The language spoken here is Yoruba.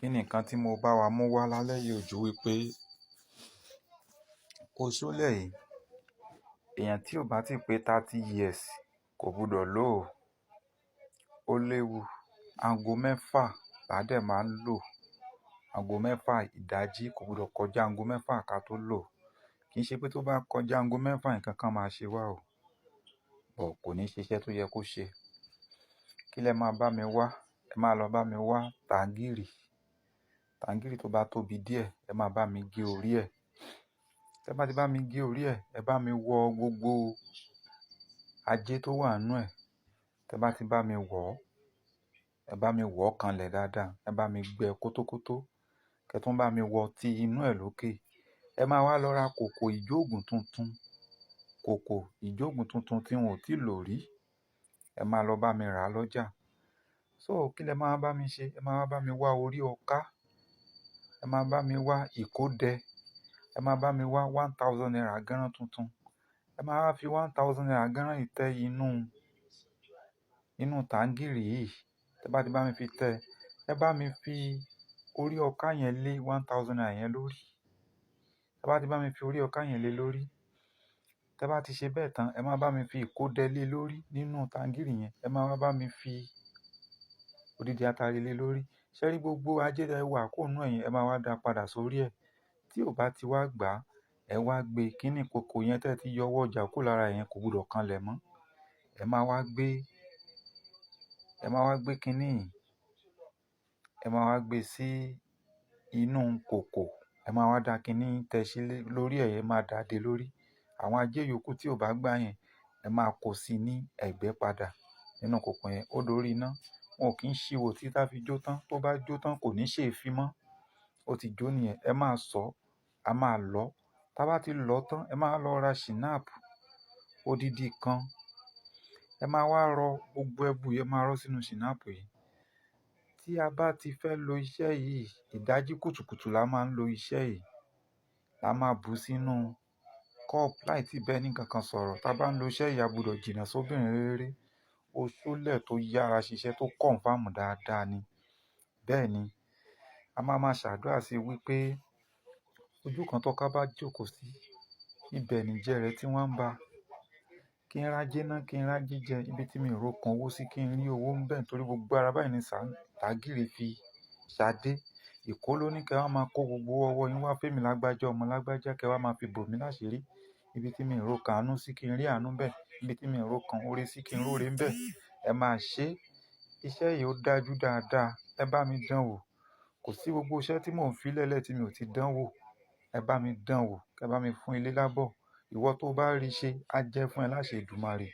Kí ni nǹkan tí mo bá wa mú wá lálẹ́ yìí ò ju wípé oṣólẹ̀ yìí, èèyàn tí ò bá tí pé 30 years kò gbúdọ̀ lò ó. Ó léwu. Aago 6 là dẹ̀ máa ń lò. Aago 6 ìdájí, kò gbúdọ̀ kọjá aago 6 ká tó lò. Kì í ṣe pé tó bá kọjá aago 6, nǹkan kan máa ṣe wá o. But kò ní ṣe iṣẹ́ tó yẹ kó ṣe. Kí lẹ máa bá mi wá? Ẹ máa lọ bá mi wá tàǹgìrì. Tàǹgìrì tó bá tóbi díẹ̀, ẹ máa bá mi gé orí ẹ̀. Tẹ bá ti bá mi gé orí ẹ̀, ẹ bá mi wọ gbogbo ajé tó wà nínú ẹ̀. Tẹ bá ti bá mi wọ̀, ẹ bá mi wọ̀ kanlẹ̀ dáadáa. Ẹ bá mi gbẹ kótókótó. Kẹ tún bá mi wọ ti inú ẹ̀ lókè. Ẹ máa wá lọ ra kòkò ìjóògùn tuntun. Kòkò ìjóògùn tuntun tí wọn ò tí lò rí. Ẹ máa lọ bá mi rà lọ́jà. So kí lẹ máa bá mi ṣe? Ẹ máa wá bá mi wá orí ọká. Ẹ máa bá mi wá ìkódẹ. Ẹ máa bá mi wá ₦1,000 gánran tuntun. Ẹ máa wá fi ₦1,000 gánran yìí tẹ inú tàǹgìrì yìí. Tẹ bá ti bá mi fi tẹ, ẹ bá mi fi orí ọká yẹn lé ₦1,000 yẹn lórí. Tẹ bá ti bá mi fi orí ọká yẹn lé lórí. Tẹ bá ti ṣe bẹ́ẹ̀ tán, ẹ máa bá mi fi ìkódẹ lé lórí nínú tàǹgìrì yẹn. Ẹ máa wá bá mi fi odidi atare lé lórí. Ṣé rí gbogbo ajé tẹ wà kúrò nínú ẹ̀ yẹn, ẹ máa wá dá padà sórí ẹ̀. Tí ò bá ti wá gbà, ẹ wá gbé kíní kòkò yẹn tẹ ti yọ ọwọ́ ọjà kúrò lára yẹn, kò gbọdọ̀ kanlẹ̀ mọ́. Ẹ máa wá gbé, ẹ máa wá gbé kíní yìí, ẹ máa wá gbé sí inú kòkò. Ẹ máa wá dá kíní tẹ sí lórí ẹ̀ yẹn, ẹ máa dà dé lórí. Àwọn ajé yòókù tí ò bá gbà yẹn, ẹ máa kó sí ní ẹ̀gbẹ́ padà nínú kòkò yẹn. Ó dorí iná. Wọn ò kí ń ṣíwò tí tá fi jó tán. Tó bá jó tán, kò ní ṣe é fi mọ́. Ó ti jó nìyẹn. Ẹ máa sọ, a máa lọ. Tá bá ti lọ tán, ẹ máa lọ ra ṣìnáàpù odidi kan. Ẹ máa wá rọ gbogbo ẹbu yẹn, máa rọ sínú ṣìnáàpù yìí. Tí a bá ti fẹ́ lo iṣẹ́ yìí, ìdájí kùtùkùtù la máa ń lo iṣẹ́ yìí. La máa bu sínú cup láì tí bẹ́ẹ̀ ní kankan sọ̀rọ̀. Tá bá ń lo iṣẹ́ yìí, a gbọdọ̀ jìnnà sóbìnrin rere. Oṣólẹ̀ tó yára ṣiṣẹ́ tó confirm dáadáa ni. Bẹ́ẹ̀ ni, a máa ma ṣàdúrà sí wípé ojú kan tó ká bá jókòó sí, ibẹ̀ ni ìjẹ rẹ̀ tí wọ́n ń bá. Kí n rájé ná, kí n rájé jẹ, ibi tí mi ò rókan owó sí, kí n rí owó ń bẹ̀ torí gbogbo ara báyìí ni tàgìrì fi ṣadé. Ìkó ló ní kí ẹ máa kó gbogbo ọwọ́ yín wá fún mi lágbájá, ọmọ lágbájá, kí ẹ máa fi bò mí láṣìírí. Ibi tí mi ò rókan àánú sí, kí n rí àánú bẹ̀. Ibi tí mi ò rókan oore sí, kí n róore ń bẹ̀. Ẹ máa ṣe. Iṣẹ́ yìí ó dájú dáadáa. Ẹ bá mi dán wò. Kò sí gbogbo iṣẹ́ tí mò ń fi lẹ́lẹ̀ tí mi ò ti dán wò. Ẹ bá mi dán wò. Kẹ bá mi fún ilé lábọ̀. Ìwọ tó bá rí ṣe, á jẹ́ fún ẹ láṣẹ Èdùmàrè.